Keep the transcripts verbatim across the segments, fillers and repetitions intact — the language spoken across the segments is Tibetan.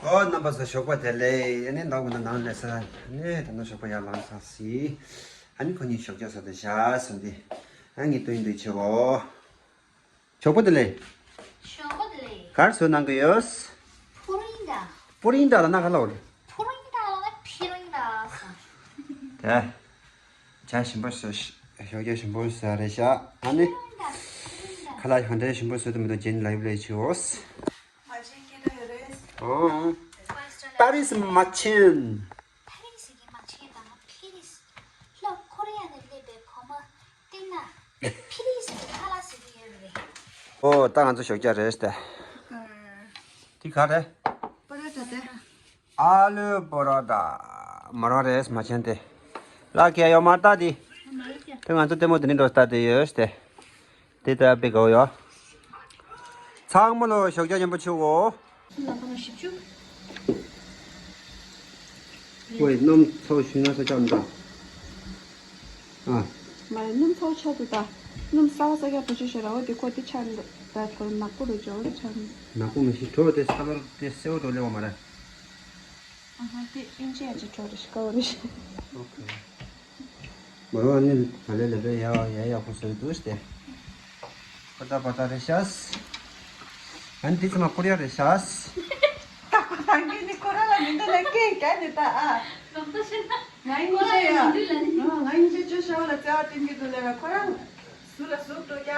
ཨོ་རྣམ་པ་ཚོ་ཞོགས་པ་བདེ་ལེགས། ཨ་ནི་ནང་མི་ནང་ནང་ལས་ས་ནས་ད་ནང་ཞོགས་པ་ཡར་ལངས་ཚར་སི། ཨ་ནི་ཁོ་གཉིས་ཞོགས་ཇ་ཟ་དེ་བཞག་སོང་དེ། ཨ་ངས་སྟོན་དུས་ཆེ་བོ། ཞོགས་པ་བདེ་ལེགས། ཞོགས་པ་བདེ་ལེགས། གར་སོ་ནང་གི་ཡོད། ཕུ་རིང་ད། ཕུ་རིང་ད་ལ་ན་ག་ལ་འོ་རེད། ཕུ་རིང་ད་ལ་ན་ཕི་རིང་ད་སོང་། དེ། ཇ་ཞིམ་པོ་ཟོས། ཞོགས་ཇ་ཞིམ་པོ་ཟོས་རེད་ཤག་ཨ་ནི། ཁ་ལག་གང་འདྲ་ཞིམ་པོ་ཟོས་དུ་མི་འདུག་རྗེས་ལ་ཡུབ་ལས་ཆེ་བོ། མ་བྱན་སྐད་གྲགས་ཡོད་རེད། ཨོ། པ་རི་སི་མ་བྱན། པ་རི་སི་གི་མ་བྱན་དང་ཕི་རི་སི། ལྷོ་ཁོ་རེ་ཡ་ནས་སླེབས་པའི་གོང་མ་བལྟས་ན། ཕི་རི་སི་གི་ཁ་ལག་ཟེར་གི་ཡོད་རེད། ཨོ་ད་ང་ཚོ་ཞོགས་ཇ་རེད་ཤག་དེ་ག་རེད། པ་ར་ཏ་དེ། ཨ་ལུ་པོ་རོ་ཏ། མོ་རང་རེད་མ་བྱན་དེ། ལགས་ཀྱི་ཡོད་མ་ལྟ་དེ། དེ་ང་ཚོ་ལྟད་མོ་དེ་ནི་འགྲོ་ལྟ་དེ་ཡོད་དེ། དེ་ལྟ་བུའི་དགའ་བོ་ཡོད། ཚང་མ་ལོ་ཞོགས་ཇ་ཉམ་པོ་བྱུང་ངོ་། ལག་པ་ལ་བཞི་བཅུ། ཝེ་སྣུམ་ཚོགས་ཞུས་ན་ས་ཆ་འདྲ། ཨ། མ་རེད་སྣུམ་ཚོགས་ཆོག་ཏུ་ད། སྣུམ་གསར་པ་ས་རྒྱག་བུ་ཆུ་ཤོད་ར་འོ་དེ་ཁོ་དེ་ཆགས་འདུག་ད་ཁོ་ནག་པོ་རུ་འཇོག་རུ་ཆགས་འདུག་ནག་པོ་མི་ཤེས་གྲོ་དེ་ས་ལོར་དེ་སེའུ་གྲོ་ལེ་བ་མ་རེད། ཨ་ཧ་དེ་ཨིན་ཇི་ཡ་ཅི་གྲོ་རེ་ཤི་ཀ་བ་རེ་ཤི། ཨོ་ཁེ། མོ་རང་ནི་ད་ལེ་ལེ་བེ་ཡ་ཡ་ཡ་ཁོ་སོ་དུ་སྟེ། པ་ཏ་པ་ཏ་རེ་ཤ་སི། ཨན་དེ་ཚང་མ་ཀོ་རི་ཡ་རེ་ཤ་སི། ད་ཁོ་རང་གི་ནི་ཁོ་རང་ལ་མི་འདུག་ལ་སྐད་རྒྱག་ནི་ད་ཨ། ལོག་ལྟ་ཤེས་ན། ང་ཡིན་ཁོ་རང་ལ་མི་འདུག་ལ་ནི། ང་ཡིན་ཅེ་ཅོ་ཤ་བ་ལ་བརྩེ་བ་བསྟན་གྱི་འདུག་ལ་ཁོ་རང་། སུ་ལ་ཟུག་འགྲོ་རྒྱ་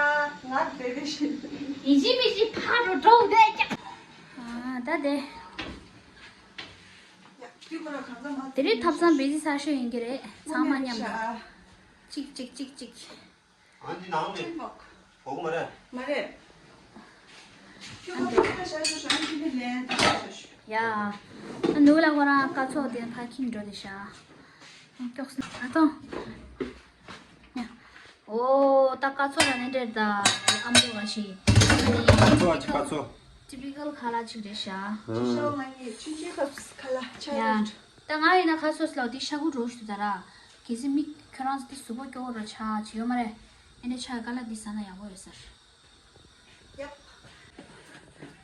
ང་བེ་བེ་ཤི། ཡིན་གཅིག་མིན་གཅིག་ཕར་འགྲོ་འགྲོ་འདས་ཀྱང་། ཨ་ད་དེ། དེ་རིང་ཐབ་ཚང་བེ་ཟི་གསར་ཤོས་ཡིན་གྱི་རེད་ཚང་མ་མཉམ་དུ། གཅིག་གཅིག་གཅིག་གཅིག་ཨ་འདི་ནང་ནས་ཅིག་བོག་བོག་མ་རེད། མ་རེད། ཁྱོད་ཁོ་ཁོ་ཁ་ཤ་ཤོ་ཤ་ཨ་འདི་ནས་ལན་ཁ་ཤ་ཤོ། ཡ། ཨ་ནུ་ལ་ཁོ་རང་སྐར་ཚོགས་དེ་ཕ་ཁྱིམ་འགྲོ་དེ་ཤ། སྐྱོགས་སོང་ཨ་ཐོང་། ཡ། ཨོ་ད་སྐར་ཚོགས་ལ་ནས་འདྲེར་ད་ཨམ་ལོ་བ་ཞིག་ཁ་ཚོ་ཨ་ཅི་ཁ་ཚོ། ཊི་པི་ཀལ་ཁ་ལག་ཅིག་རེད་ཤག་ཨ། ཤོ་ང་ཡི་ཆུ་ཆུ་ཁབ་ཁ་ལག་ཆ་ཡ། རེད། ད་ང་ཡིན་ན་ཁ་སོས་ལ་འདི་ཤ་ཁུ་འགྲོ་ཞུ་ད་ར། གལ་སྲིད་མི་ཁྱོད་རང་ཚོ་འདི་གཟུགས་པོ་སྐྱོ་བོ་ར་ཆ་ཅི་ཡོད་མ་རེད། ཨེ་འདྲ་ཆ་དཀའ་ལ་འདི་ཟ་ན་ཡག་པོ་ཡོད་ཟེར། ཡབ།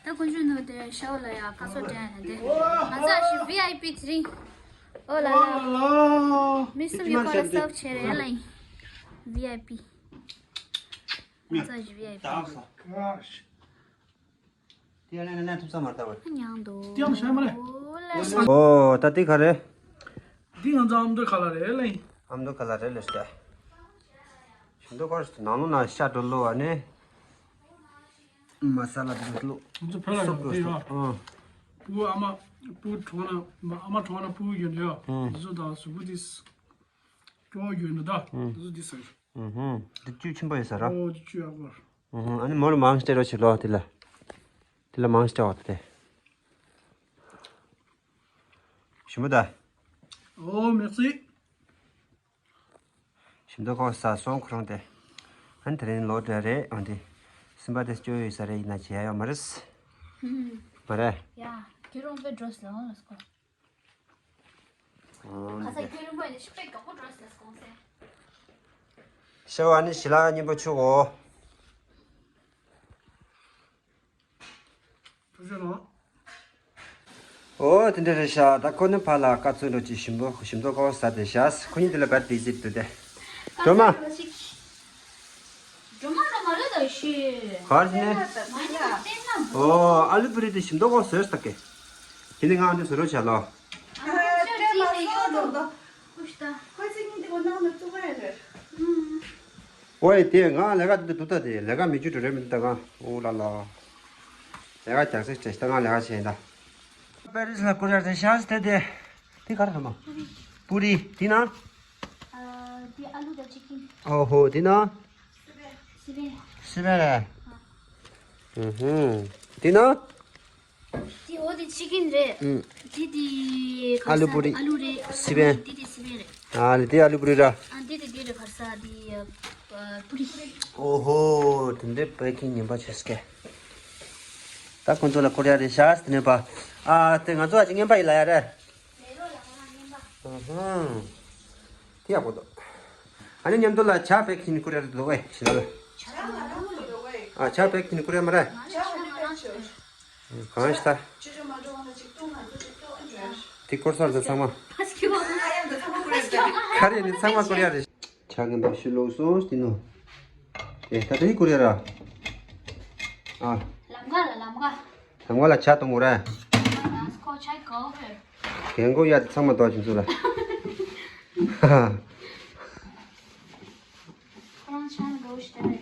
ད་ཀུན་སྤྱོད་ནོར་དེ་ཤ་བ་ལ་ཡ་ཁ་སོ་དྲན་ནས་འདི། ང་ཚ་ཞིག་ཝི་ཨའི་པི་དེ་རིང་། ཨོ་ལ་ལ། མི་གསུམ་ཡོད་ཁ་ལ་སབ་ཆེ་རེད་ལ་ཡིན། ཝི་ཨའི་པི། ང་ཚ་ཞིག་ཝི་ཨའི་པི། དེ་ལ་ནས་ཐུབ་ས་མ་ལྟ་བར། ཉང་དུ། ཏིའང་ཤ་མ་རེད། ཨོ་ད་དེ་ག་རེད། འདི་ང་ཚོ་ཨ་མདོ་ཁ་ལག་རེད་ལེ། ཨ་མདོ་ཁ་ལག་རེད་ལེ་ཤ། ཤིང་ཏོག་ཁ་ལག་ནང་ལོ་ན་ཤ་འགྲོ་ལོ་བ་ནས། མ་ས་ལ་དེ་ལོ། ང་ཚོ་བོད་ལ་སོབ་ཡོད་རེད་དེ་ཡོད། ཨ། སྤུ་ཨ་མ་སྤུ་གྲོང་ན་ཨ་མ་གྲོང་ན་སྤུ་ཡོད་ནས་ཡོད། ཨ། འདི་ཚོ་དང་གཟུགས་པོ་དེ་སྐྱོ་བོ་ཡོད་ནས་ད། ཨ། འདི་ཚོ་དེ་ཟེར། ཨུ་ཧུ། འདི་བཅུད་ཆེན་པོ་ཡོད་ས་ར། ཨོ་འདི་བཅུད་ཡག་པོ། ཨུ་ཧུ། ཨ་ནི་མོ་ལ་མང་སྤྲད་རོགས་བྱེད་ལོ་དེ་ལ། དེ་ལ་མང་སྤྲད་བ་དེ། ཞིམ་པོ་ད། ཨོ་མེག་སི། ཞིམ་ཏོག་ཁོག་ས་སོང་ཁོ་རང་དེ། ཨ་ནི་དེ་རིང་ལོ་འདྲ་རེད་ཨང་དེ། སེམས་པ་དེ་སྐྱོ་ཡོད་ས་རེད་ཡིན་ན་བྱེད་ཡ་ཡོད་མ་རེད། མ་རེད། ཡ། ཁྱོད་རང་དཔེ་འགྲོ་ཟེར་ཨང་ལ་སྐོར། ཨང་ཁ་ས་དེ། ཁྱོད་རང་དཔེ་ནི་ཤི་དཔེ་དགའ་པོ་འགྲོ་ཟེར་སྐོང་ཟེར། ཤ་བ་ནི་ཞི་ལ་སྙིང་པོ་ཆུ་འོ། ཐུགས་རྗེ་གནང་། ཨོ་དེ་འདྲ་རེད་ཤག་ད་ཁོ་ནི་ཕ་ལ་དཀའ་ཚོད་འགྲོ་ཅིག་ཞིམ་པོ་ཞིམ་ཏོག་ཁོ་ཟ་དེ་ཤག་ཁོ་གཉིས་དེ་ལ་བར་དེ་ཟིག་འདུག་སྟེ། སྒྲོལ་མ། སྒྲོལ་མ་ལ་མ་ལོས་ད་ཤི། གར་ནས། མ་ནི་བསྟན་ན་འདུག་ཨོ་ཨ་ལུ་པུ་རི་དེ་ཞིམ་ཏོག་ཁོ་ཟོས་ད་ཀེ། དེ་ནི་ང་འདི་བཟོ་རོགས་བྱ་ལོ། ཨ་ཅོ་ཅི་ཟེར་ཡོད་འདུག་ཁོ་ཅི་ད། ཁོ་ཅི་གཉིས་དེ་གོ་ནང་ལ་བཙུགས་ཡ་རེད། ཨོ་ཡ་དེ་ང་ལས་ཀ་འདི་འདུག་ད་དེ་ལས་ཀ་མི་བཅུ་དྲུག་རེ་མི་འདུག་ད་ང་ཨོ་ལ་ལ། ལས་ཀ་རྒྱག་ཚེ་བྱས་ད་ང་ལས་ཀ་བྱས་ད། པེ་རིས་ལ་ཀོ་རི་ཡ་རེ་ཤ་སི་དེ་དེ། དེ་ག་རེ་ཧ་མ། པུ་རི། དེ་ན། ཨ་དེ་ཨ་ལུ་དང་ཅི་ཀིན། ཨོ་ཧོ་དེ་ན། སི་པན། སི་པན་རེད། ཨུ་ཧུ། དེ་ན། དེ་འོ་དེ་ཅི་ཀིན་རེད། ཨུ། དེ་དེ་ག་ས་ཨ་ལུ་པུ་རི། ཨ་ལུ་རེད། སི་པན། དེ་དེ་སི་པན་རེད། ཨ་ལེ་དེ་ཨ་ལུ་པུ་རི་ར། ཨ་དེ་དེ་དེ་རེད་ག་ས་དེ་ཨ་པུ་རི། ཨོ་ཧོ་དེ་འདྲའི་པེ་ཀིང་ངན་པ་བྱེད་སྐད། ད་ཁོང་ཚོ་ལ་ཀོ་རི་ཡ་རེ་ཤ་སི་དེ་ནས་པ། ཨ་དེ་ང་ཚོ་ཨ་ཅི་ངན་པ་ཡིན་ལ་ཡ་རེད། ཨུ་ཧུ། དེ་ཡག་པོ་འདུག་ཨ་ནི་མཉམ་དུ་ལ་ཇ་པེག་ཁྱིན་ཀུ་རེ་རེ་འདུག་ཨེ་ཤི་ན་ལ། ཨ་ཇ་པེག་ཁྱིན་ཀུ་རེ་མ་རེད། གང་ཞིག་ད། དེ་སྐོར་སོར་དུ་ཚང་མ། ཁ་རེ་ནི་ཚང་མ་སྐོར་ཡ་རེད། ཆ་ངན་པ་ཤི་ལོག་སོང་སྟེ་ནོ། ཨེ་ད་དེ་སྐོར་ཡ་ར། ཨ། ལམ་ཁ་ལ་ལམ་ཁ། ལམ་ཁ་ལ་ཆ་གཏོང་དགོས་ར། ཁོ་ཆ་གོ་བོ། རྒན་གོ་ཡ་དེ་ཚང་མ་ཏོག་ཅིག་ཚུ་ལ། ཁོ་རང་ཆ་ན་གོ་ཤི་ད་རེད།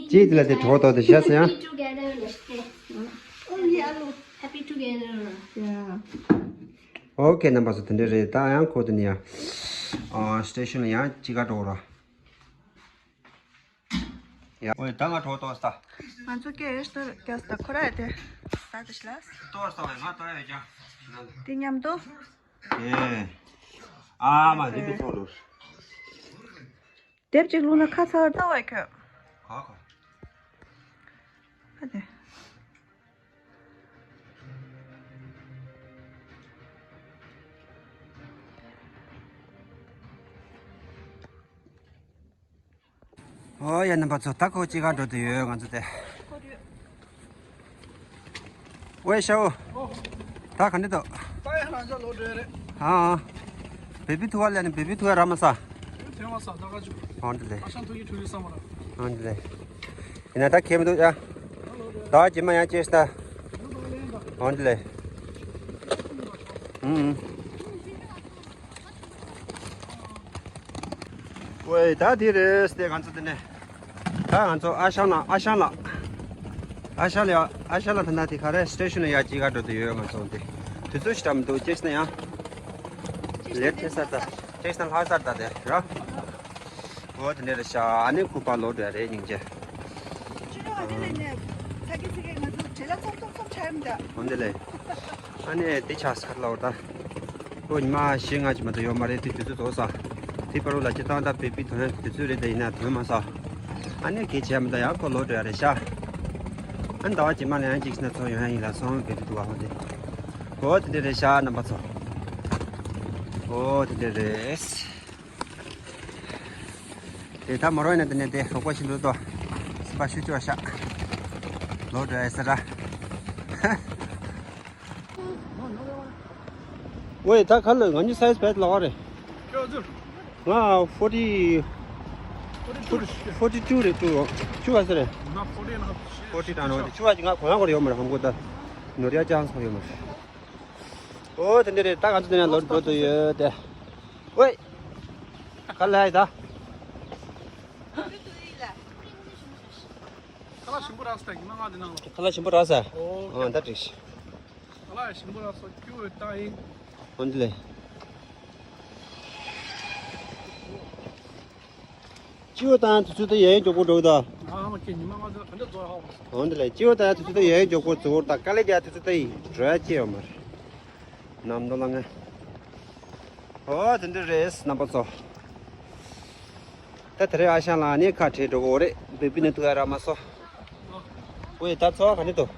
ཅིའི་དེ་ལ་དེ་གྲོགས་ཏོག་དེ་བཞག་ཟེར་ཡ། Happy together ལ་ཤི་དེ། ཨོ་ཡ་ཨ་ལོ། Happy together. Yeah. ཨོ་ཁེ་རྣམ་པ་ཚོ་དེ་འདྲ་རེད། ད་ཡང་ཁོ་དེ་ནས་ཡང་ཨ་སི་ཊེ་ཤན་ལ་ཡང་གཅིག་ག་འགྲོ་ར། ཡ། ཨོ་ད་ང་གྲོགས་ཏོག་ས། ང་ཚོ་སྐད་ཡོད་ཤི་ད་རྒྱ་ས་ད་ཁོ་ར་ཡ་དེ། ད་དེ་ཤི་ལ། ཏོག་ས་བས་ང་ཏོག་ཡ་ཡོད་ཀྱང་། དེ་མཉམ་དུ། ཨེ། ཨ་མ་འདི་དུ་ཚོགས་འགྲོ། དེབ་ཅིག་བླུགས་ན་ཁ་ཚ་བར་ལྟ་བས་ཁྱོད། ག་ག་ཨ་དེ། ཨོ་ཡ་རྣམ་པ་ཚོ་ད་ཁོ་ཅི་ག་འགྲོ་དུ་ཡོད་ང་ཚོ་དེ། ཝེ་ཤའོ། ད་ག་འདྲ་འདུག་ད་ཡང་རང་ཅག་ལོ་འདྲེ་རེད། ཨ། བེ་བི་ཐུ་བ་ལ་ནི་བེ་བི་ཐུ་བ་ར་མ་ས། ཐེ་མ་ས་ད་ག་ཅུ། ཨོ་འདི་ལེ། ཨ་ཤང་ཐུ་ཡི་ཐུ་ཡི་ས་མ་ར། ཨོ་འདི་ལེ། ཡིན་ན་ད་ཁེ་མི་འདུག་ཡ། ད་ཇི་མ་ཡང་ཅེས་ད། ཨོ་འདི་ལེ། ཨུམ། ཝེ་ད་དེ་རེད་དེ་ང་ཚོ་དེ་ནས། ད་ང་ཚོ་ཨ་ཤང་ལ་ཨ་ཤང་ལ། ཨ་ཤང་ལ་ཨ་ཤང་ལ་ད་ན་དེ་ག་རེ་སི་ཊེ་ཤན་ལ་ཡ་གཅིག་ག་འགྲོ་དུ་ཡོད་ང་ཚོ་དེ། དུས་ཚོད་ཞིག་འདྲ་མི་འདུག་ཅེས་ན་ཡང་། ལེ་ཊི་ཐེ་ས་ད་ཅེས་ན་ལྷག་ས་ད་དེ་ར། ཨོ་དེ་འདྲ་རེད་ཤག་ཨ་ནི་ཁུ་པ་ལོ་འདྲ་རེད་སྙིང་རྗེ། ཅི་ར་ཨ་ནི་ལས་ནས་ཚ་གི་ཚི་གི་ང་ཚོ་བྲེལ་ལ་ཚོམ་ཚོམ་ཚོམ་ཆ་ཡིན་ད། འོན་ཏེ་ལས། ཨ་ནི་དེ་ཆགས་སར་ལ་འོ་ད། ཁོ་ཉི་མ་བཞི་ལྔ་ཅིག་མ་གཏོགས་ཡོད་མ་རེད་དེ་དུས་ཚོད་རྫོགས་ས། དེ་བར་དུ་ལ་སྤྱི་བཏང་ད་བེ་པི་དོན་དུས་ཚོད་རེད་དེ་ཡིན་ན་དོན་མ་ས། ཨ་ནི་གལ་ཆེ་མི་ད་ཡང་ཁོ་ལོ་འདྲ་རེད་ཤག་ཨ་ནི་ཟླ་བ་རྗེས་མ་ལ་ཡང་གཅིག་ཤི་ན་ཚོ་ཡོང་ཡ་ཡིན་ལ་སོང་བེ་པི་དུ་བ་ཧོ་དེ། ཨོ་དེ་འདྲ་རེད་ཤག་རྣམ་པ་ཚོ། ཨོ་དེ་འདྲ་རེད། དེ་ད་མོ་རོ་ཡིན་ན་དེ་ནས་དེ་རོགས་པ་ཞིག་འདུག་ཏོ། སི་པ་ཤུ་ཅོ་ཤ། ལོ་འདྲ་ཡ་ས་ར། ཝེ་ད་ག་ལ་ང་གཉིས་སའི་ཛི་བེད་ལ་བ་རེད། ང་ཕོ་ཊི། ཕོ་ཊི་ཊུ་རེད་ཊུ། ཆུ་བ་ས་རེད། ཕོ་ཊི་དང་ནོ་ཆུ་བ་ཅིག་ང་གོ་ཡང་གོ་རེ་ཡོད་མ་རེད་ཧམ་གོ་ད། ནོ་རི་ཡ་ཅང་སོ་ཡོད་མ་རེད། ཨོ་དེ་འདྲ་རེད་ད་ང་ཚོ་དེ་ནས་ལོ་འགྲོ་དུ་ཡོད་དེ། ཝེ། ག་ལ་ཡ་ད། ཁ་ལག་ཞིམ་པོ་རག་སྟེ་ཉི་མ་ལྔ་དེ་ནང་ལ། ཁ་ལག་ཞིམ་པོ་རག་ས། ཨོ་ཨོ་ད་འགྲིག་ཤི། ཁ་ལག་ཞིམ་པོ་རག་སོ་ཁྱུ་ད་ཡིན། ཨོ་འདི་ལེ། ཁྱུ་དང་དུས་ཚོད་ད་ཡའི་མགྱོགས་པོ་འགྲོ་གི་ད། ཨ་མ་ཁྱེད་ཉི་མ་ལྔ་དེ་ག་འདྲ་ཚོར་ཧ་གོ་སོང་། ཨོ་འདི་ལེ་ཁྱུ་དང་དུས་ཚོད་ད་ཡའི་མགྱོགས་པོ་ཚོར་ད་དཀའ་ལས་རྒྱག་དུས་ཚོད་ད་ཡིན་འགྲོ་ཡ་ཅི་ཡོད་མ་རེད། ནམ་མདོ་ལ་ངས། ཨོ་དེ་འདྲ་རེད་རྣམ་པ་ཚོ། ད་དེ་རིང་ཨ་ཞང་ལགས་ནས་ཁ་བྲལ་འགྲོ་གི་རེད་བེ་པི་ནས་ཐུག་ཡ་རག་མ་སོང་། ཝེ་ད་ཚོ་ག་ནས་འདུག་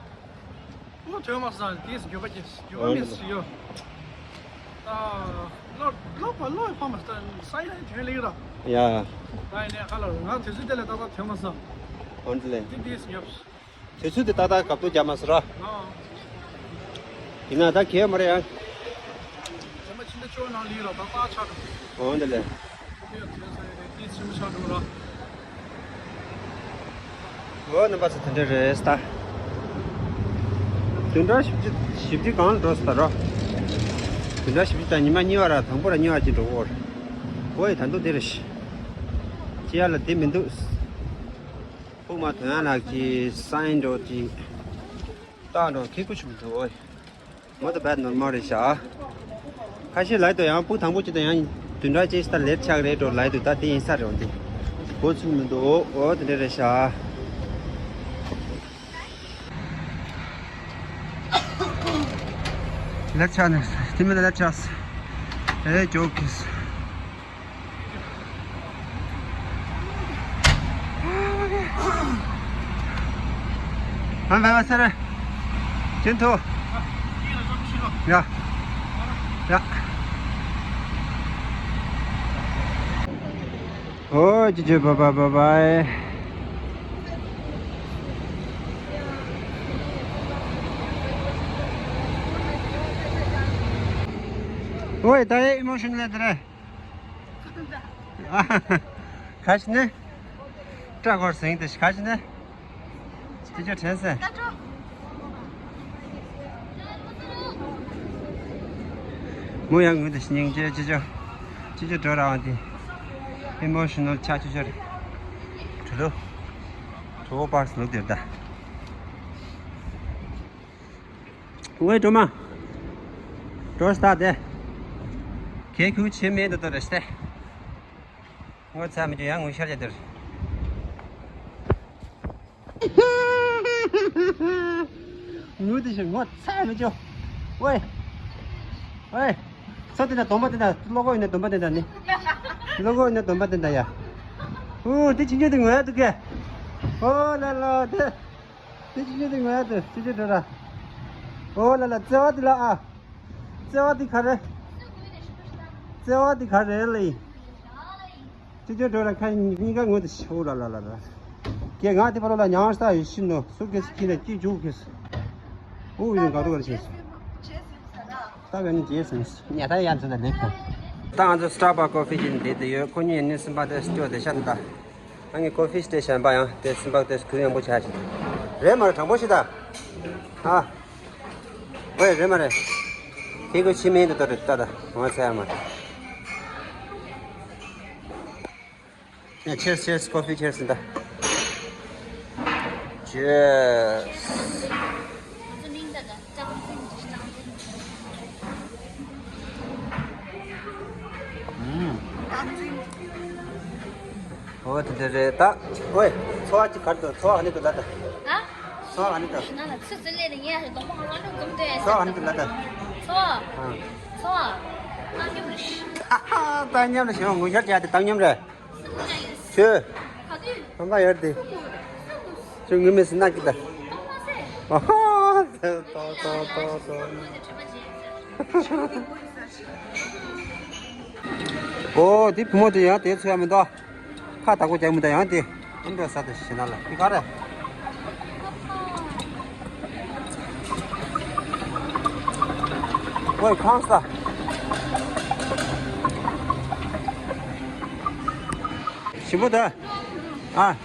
ཨོ་ཐོན་མ་སོང་དེས་འགྱོད་པ་སྐྱེས་འགྱོད་པ་མེད་སུ་ཡོད། ད་ལོ་ལོ་པ་ལོ་ཕ་མ་ས་ས་ཡ་ཐོན་ལེགས་ར། ཡ། ད་ཡིན་ནའི་ཁ་ལ་ང་དུས་ཚོད་དེ་ལ་ཏག་ཏག་ཐོན་མ་སོང་། འོན་ཏེ་ལེ། དེ་དེས་ཉོབ། དུས་ཚོད་དེ་ཏག་ཏག་སྐབས་ཐོག་རྒྱབ་མ་སོང་ར། ཡིན་ན་ད་གལ་མ་རེད་ཡ། ཚང་མ་ཕྱི་ཟླ་བཅུ་ནང་ལུས་ར་ད་ལྟ་ཆགས་འགྲོ། འོ་འདི་ལས། དེ་ཡང་དེ་ཚོ་ཡོད་རེད་དེ་ཕྱི་མི་ཆགས་འགྲོ་ར། འོ་རྣམ་པ་ཚོ་དེ་འདྲ་རེད་ད། བདུན་ཕྲག་བཞི་བཅུ་བཞི་བཅུ་གང་ལ་འགྲོ་སོང་ད་ར། བདུན་ཕྲག་བཞི་བཅུ་དང་ཉི་མ་གཉིས་པ་ར་དང་པོ་ར་གཉིས་པ་ཅིག་འགྲོ་གོ་ར། འོ་ཡི་ད་དུང་དེ་རེད། ཅི་ཡ་ལ་དེ་མི་འདུག་ཕུག་མ་དོན་ཡང་ལགས་ཀྱི་སའིན་འགྲོ་ཅིག་བཏགས་འགྲོ་ཁེ་ཁུ་ཆུ་མི་འདུག་འོ། མོ་ཏོ་བྷེད་ནོར་མལ་རེད་ཤག་ཁ་ཤས་ལའི་དོ་ཡང་ཕུག་དང་པོ་ཅིག་དང་ཡང་བདུན་ཕྲག་ཅིག་ད་ལེར་ཆགས་རེད་འགྲོ་ལའི་དོ་ད་དེ་ཡིན་ས་རེད་འོ་དེ། འགོ་ཚུགས་མི་འདུག་འོ་དེ་འདྲ་རེད་ཤག་ལེར་ཆགས་ནས་དེ་མིན་ལེར་ཆགས་ཨེ་ཇོ་ཀིས། ཨ་མ་མ་སེར། ཅན་ཐོ། ཡ། ཡ། ཨོ་ཅི་ཅི་བ་བ་བ་བའི། ཨོའི་ད་ཡེ་ཨི་མོ་ཤོན་ལ་དེ་རེད། ག་ཞིག་ནས། སྐྲ་སྐོར་ཟིང་དེ་ག་ཞིག་ནས། ཅི་ཅོ་དྲན་སེ། མོ་ཡང་ངུ་དེ་སྙིང་རྗེ་ཅི་ཅོ། ཅི་ཅོ་འགྲོ་ར་བ་དེ། ཨི་མོ་ཤོ་ནལ་ཆགས་ཅི་ཅོ་རེད། གྲུ་ལུ། གྲུ་བོ་པར་སི་ལུག་དེར་ད། ཝེ་སྒྲོལ་མ། འགྲོ་ས་དེ། གད་ཁུག་བྱེད་མེད་དུ་ཏོ་རེ་སྟེ། ངོ་ཚ་མི་འདུག་ཡང་ངོ་ཤར་ཡ་དེར། ངུ་དེ་ཞིག་ངོ་ཚ་མི་འདུག་ཝེ། ཝེ། ཚོ་དེ་ན་སྡོམ་པ་དེ་ན་བློ་ཁོག་ཡིན་ན་སྡོམ་པ་དེ་ན་ནི། བློ་ཁོག་ཡིན་ན་སྡོམ་པ་དེ་ན་ཡ། ཨུ་དེ་ཆིང་ཆུ་དེ་ངོ་ཡ་འདུག་གས། ཨོ་ལ་ལ་དེ། དེ་ཅི་ཅི་དེ་ངོ་ཡ་དེ་ཅི་ཅི་འགྲོ་ར། ཨོ་ལ་ལ་བརྩེ་བ་དེ་ལ་ཨ། བརྩེ་བ་དེ་ག་རེ། བརྩེ་བ་དེ་ག་རེ་ལེ། ཅི་ཅི་འགྲོ་ར་ཁ་གཉིས་ཀ་ངོ་དེ་ཤི་ཨོ་ལ་ལ་ལ་ལ། ཀྱེ་ང་དེ་པ་ལོ་ལ་ཉང་ས་ཡི་ཤི་ནོ་སུ་ཀེ་སི་ཁྱི་ལ་ཅི་འཇུག་གི། ཨོ་ཡིན་ག་རུ་ག་རུ་ཤི། ད་བས་ནི་རྗེས་ཟིན་ཉ་ད་ཡ་ཚོ་ད་ལེགས་ཤོག་ད་ང་ཚོ་Starbucks coffee ཅིག་འདེད་དུ་ཡོད། ཁོ་གཉིས་ནི་སིམ་པ་དེ་སྐྱོ་དེ་ཤ་ད། ཨ་ངའི་ཀོ་ཕི་སི་ཊེ་ཤན་པ་ཡང་དེ་སིམ་པ་དེ་གུ་ཡངས་པོ་ཆགས་ཤིང་། རེད་མ་རེད་དྲང་པོ་ཤི་ད། ཨ། ཝེ་རེད་མ་རེད། དེ་ཀོ་ཕི་མིན་དུ་ཏོ་རེད་ད་ད་ང་ཚ་ཡ་མ་རེད། ཡ་ཆེར་ཆེར་ཀོ་ཕི་ཆེར་སིན་ད། ཆེར། ཨོ་དེ་འདྲ་རེད་ད། ཨོའི། འཚོ་བ་ཅིག་གར་འདུག་འཚོ་བ་ག་ནས་འདུག་ལ་ད། ཨ། འཚོ་བ་ག་ནས་འདུག་ན་ལ་ཚུ་ཚུ་ལས་ནི་ངས་ལོ་མ་རང་འགྲོ་འཛོམས་དེ། འཚོ་བ་ག་ནས་འདུག་ལ་ད། འཚོ་བ། ཨ། འཚོ་བ། ཏང་ཉམས་རེད། ཏང་ཉམས་རེད་ཞེས་ངོ་ཤར་བྱས་ཏེ་ཏང་ཉམས་རེད། ཁྱོད། ཧམ་པ་ཡོད་དེ། ཁྱོད་ངུ་མི་སྲིད་ན་ཀི་ད། ཨོ་ཧོ། ཏོ་ཏོ་ཏོ་ཏོ། ཨོ་དེ་བུ་མོ་དེ་ཡང་དེ་ཚོ་ཡང་མི་འདུག་ཁ་དག་པོ་རྒྱག་མི་འདུག་ཡང་དེ་ཨིན་འགྲོ་ས་དེ་ཞེ་ན་ལ་དེ་ག་རེ། ཨོའི་ཁང་ས། ཞིམ་པོ་ད། ཨ།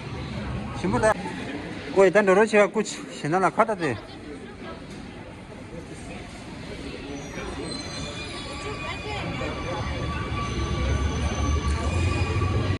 ཞིམ་པོ་ད། ཨོའི་ད་འགྲོ་རོགས་བྱེད་པ་སྐུ་ཞེ་ན་ལ་ཁ་ད་དེ།